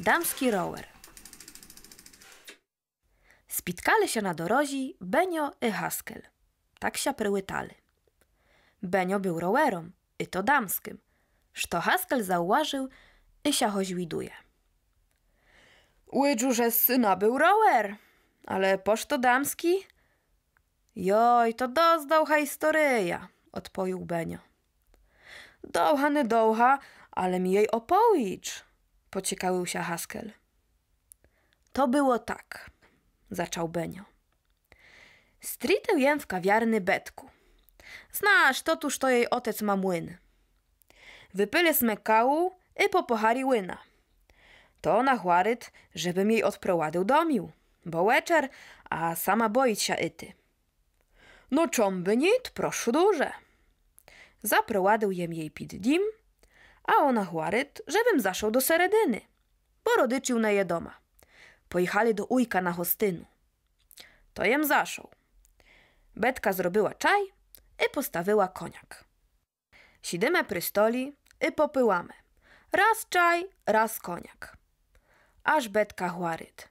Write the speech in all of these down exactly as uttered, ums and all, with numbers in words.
Дамскій ровер. Спіткали ся на дорозі Беньо і Гаскель. Так ся привітали. Беньо был ровером, і то дамскым, што Гаскель зауважыл і ся го звідує: Виджу, же сы набыл ровер, але пошто дамскій? Йой, то досыт довга істория, одповіл Беньо. Довга, недовга, але мі єй оповіч, поцікавил ся Гаскель. То было так, зачал Беньо. Стрітил єм в кавярни Бетку. Знаш, то ту, што єй отец ма млин. Выпили сме каву і по погарі вина. То она гварит, жебым єй одпровадил домів, бо вечер, а сама боіт ся іти. Но чом бы ніт, прошу дуже. Запровадил єм єй під дім, а она гварит, жебым зашол до середины, бо родичів не є дома. Поіхали до уйка на гостину. То єм зашол. Бетка зробила чай і поставила коняк. Сідиме при столі і попиваме. Раз чай, раз коняк. Аж Бетка гварит: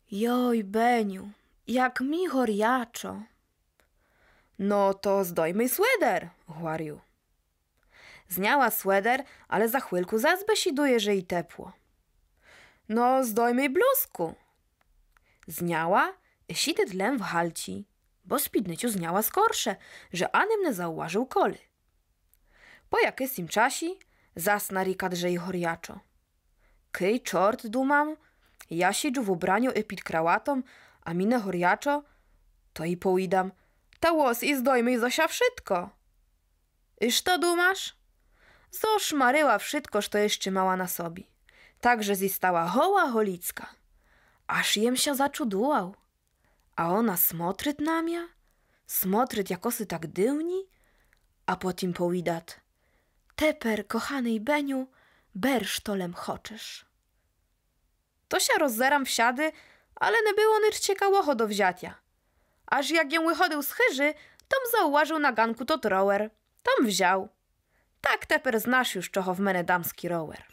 Йой, Беню, як мі горячо. Но то здоймий свідер, гварю. Зняла свідер, але за хвильку зас бесідує, же єй тепло. Но здоймий блузку. Зняла і сідит лем в гальці, бо спідницю зняла скорше, же ан єм не зауважыл коли. По якысим часі зас нарікат, же єй горячо. Кый чорт, думам, я сіджу в убраню і під кроватом, а мі не горячо, то єй повідам: Та лоз і здоймий зо ся вшытко. І што думаш? Зошмарила вшытко, што іщы мала на собі. Так же зістала гола голіцка. Аж єм ся зачудувал. А она смотрит на мя, смотрит якоси так дивні, а потім повідат: Тепер, коханый Беню, бер, што лем хочеш. То ся роззерам всяды, але не было нич цікавого до взятя. Аж як єм выходил з хыжы, то м зауважыл на ґанку тот ровер. То м взял. Так тепер знаш юж, што го в мене дамскій ровер.